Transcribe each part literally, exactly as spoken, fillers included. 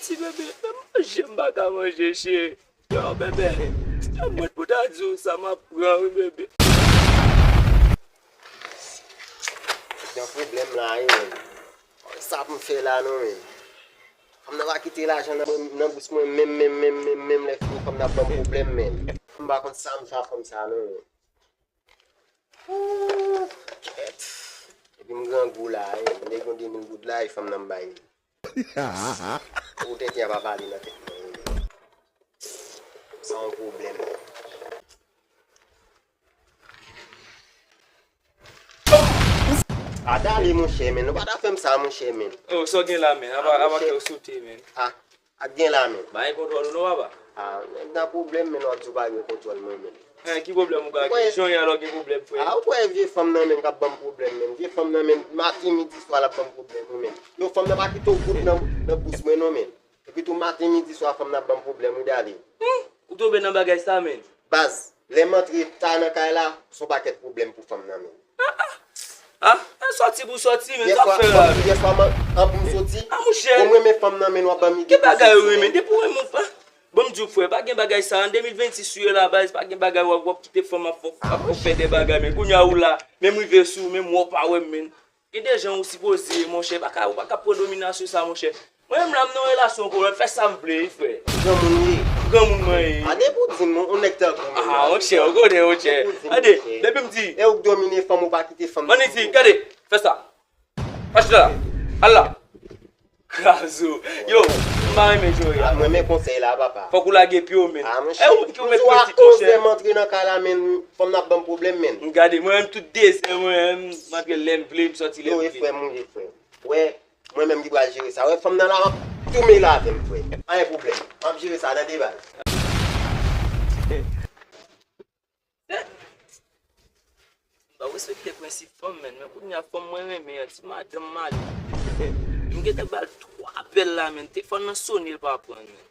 Ti bebe, menm manje m pa ka manje, cheri. Yo, bebe, se mwen pou ta di w sa m ap pran, wi, bebe. Gen pwoblèm la, wi, menm. Sa pou m fè la, non, menm. Fanm nan pa kite lajan nan, nan bous mwen, menm, menm, menm, menm, menm, lè fini, fanm nan ap ban m pwoblèm, menm. M pa konn sa m fè ak fanm sa, non, menm. Ooh, kèt. Epi m grangou la, wi, nèg yon de mil goud la, e fanm nan m bay li. Ou tenten a pa pale nan tèt mwen. Sa yon pwoblèm. A dale, monchè, men. Nou pa ta fè m sa, monchè, men. Oh, sa w gen la, men? Apa, apa kè w sote, men. A, a gen la, men. Ba gen kontwòl ou non, papa. A, nèg nan pwoblèm, men w ap di w pa gen kontwòl mwen, men. Hen, ki pwoblèm ou ka gen? Jan w ye a la w gen pwoblèm, frè? A, ou kwè vye fanm nan, men, k ap ban m pwoblèm, men. Vye fanm nan, men, maten, midi, swa, l ap ban m pwoblèm, wi, men. Yon fanm nan pa kite yon goud nan, nan bous mwen, non, men. Epi tou maten, midi, swa, fanm nan ap ban m pwoblèm, wi, dale. Hmm, ou tonbe nan bagay sa, men. Baz, lè m antre ta nan kay la, se yon pakèt pwoblèm pou fanm nan, men. Ah, ah, sòti pou sòti, men sa w ap fè la, men. Yèswa, m antre, yèswa, m an, an pou m soti. Ah, monchè. Bon, m renmen fanm nan, men w ap ban m ide pou soti, men. Gen bagay ou renmen, depi w renmen w pa. Bon, m di w, frè, pa gen bagay sa, an de mil vennsis ye la, baz, pa gen bagay, w ap, w ap kite fanm ap fè, ap fè de bagay, men kounye a ou la, menm rive sou, menm wè w pa wè m, men. Gen de jan ou sipoze ye, monchè, pa ka, ou pa ka pran dominasyon sa, monchè. Mwen menm la, m nan relasyon ankò, mwen fè sa m vle, wi, frè. Granmoun ou ye. Granmoun mwen ye. A, depi w di m, yon nèg tankou mwen. Ah, monchè, ou konnen, monchè. Depi w di m, monchè. Tande, depi m di. E ou k domine fanm, ou pa kite fanm domine. Ann di, gade, fè sa. Mache la. Al la. Krazo. Yo, m pa renmen jan w ye a. Ah, mwen renmen konsèy la, papa. Fòk ou lage pye w, men. Ah, monchè. E ou ki ou mèt pitit, monchè. Akoz lè m antre nan kay la, men, fanm nan ap ban m pwoblèm, men. M gade, mwen menm tout dezè, mwen menm, m antre lè m vle, m sòti lè m vle. Yo, e frè m, ou ye, frè m. Wè, mwen menm ki pral jere sa. Wè, fanm nan la, m ap toumen la avè m, frè. Pa gen pwoblèm. M ap jere sa nan de baz. M pa respekte prensip fanm, menn, men kounye a fanm mwen renmen an, ti madanm m ale. M gentan ba l twa apèl la, menn, telefòn nan sone, l pa pran, menn.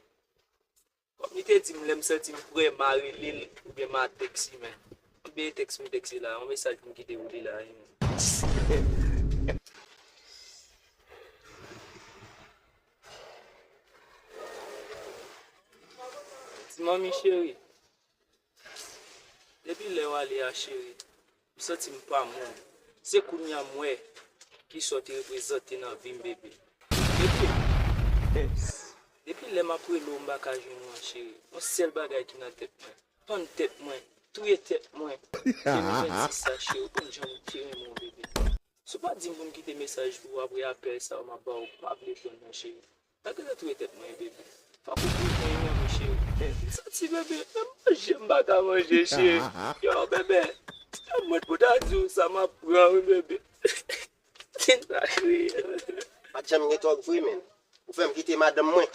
Kòm li te di m, lè m santi m prè, m a rele l, oubyen m a tèks li, menn. Oubyen tèks m tèks li la, yon mesaj pou m kite pou li la, wi, menn. Ti manmi cheri. Depi lè w ale a, cheri, m santi m pa moun. Se kounye a m wè kisa w te reprezante nan vi m, bebe. Depi, depi lè m ap rele w, m pa ka jwenn ou an, cheri. Yon sèl bagay ki nan tèt mwen. Pann tèt mwen, touye tèt mwen. De mil vennsis sa, cheri, ou konn jan m te renmen w, bebe. Si w pa di m pou m kite mesaj pou ou apre apèl sa yo m ap ba w, m pa vle tann non, cheri. Pa gentan touye tèt mwen, bebe. Fòk ou touye mwen, wi, cheri. M santi, bebe, menm manje m pa ka manje, cheri. Yo, bebe, se mwen pou ta di w sa m ap pran, wi, bebe. Tèt pa kriye, bebe. Pa t janm gen tòg vre, menn. Ou fè m kite madanm mwen.